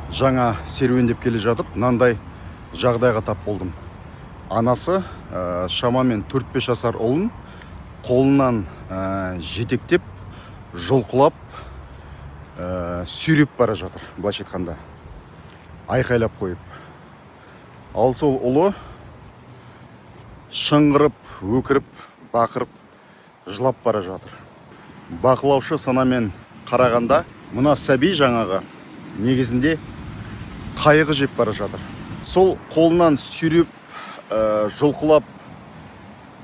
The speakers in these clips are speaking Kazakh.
Жаңа серуендеп келе жатып, мынандай жағдайға тап болдым. Анасы шамамен 4-5 жасар ұлын қолынан жетектеп, жұлқылап, сүйреп бара жатыр, былайша айтқанда, айқайлап қойып. Ал сол ұлы шыңғырып, өкіріп, бақырып, жылап бара жатыр. Бақылаушы санамен қарағанда, мына сәби жаңағы негізінде қайғы жеп бара жатыр. Сол қолынан сүйреп, жұлқылап,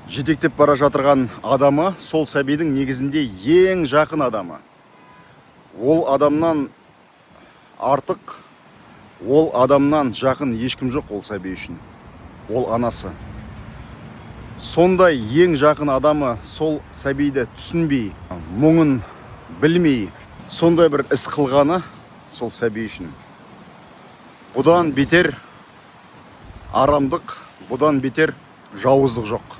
жетектеп бара жатырған адамы сол сәбидің негізінде ең жақын адамы. Ол адамнан артық, ол адамнан жақын ешкім жоқ ол сәби үшін. Ол анасы. Сондай ең жақын адамы сол сәбиді түсінбей, мұңын білмей, сондай бір іс қылғаны сол сәби үшін. Бұдан бетер арамдық, бұдан бетер жауыздық жоқ.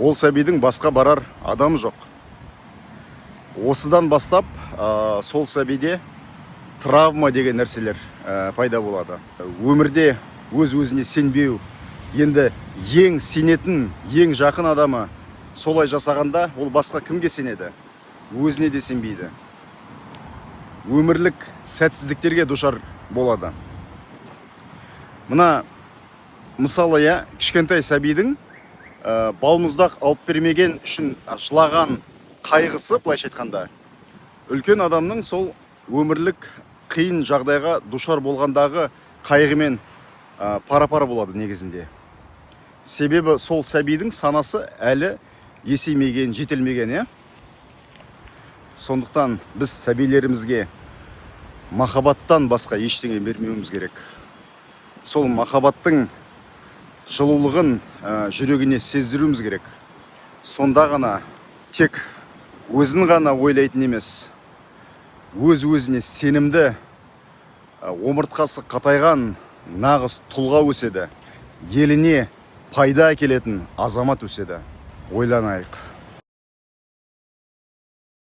Ол сәбидің басқа барар адамы жоқ. Осыдан бастап сол сәбиде травма деген нәрселер пайда болады. Өмірде өз өзіне сенбеу, енді ең сенетін, ең жақын адамы солай жасағанда, ол басқа кімге сенеді? Өзіне де сенбейді. Өмірлік сәтсіздіктерге душар болады. Мына мысалы, иә, кішкентай сәбидің балмұздақ алып бермеген үшін жылаған қайғысы, былайша айтқанда, үлкен адамның сол өмірлік қиын жағдайға душар болғандағы қайғымен пара-пар болады негізінде. Себебі сол сәбидің санасы әлі есеймеген, жетілмеген, иә. Сондықтан біз сәбилерімізге махаббаттан басқа ештеңе бермеуіміз керек. Сол махаббаттың жылулығын жүрегіне сездіруіміз керек. Сонда ғана тек өзін ғана ойлайтын емес, өз өзіне сенімді, омыртқасы қатайған нағыз тұлға өседі, еліне пайда әкелетін азамат өседі. Ойланайық.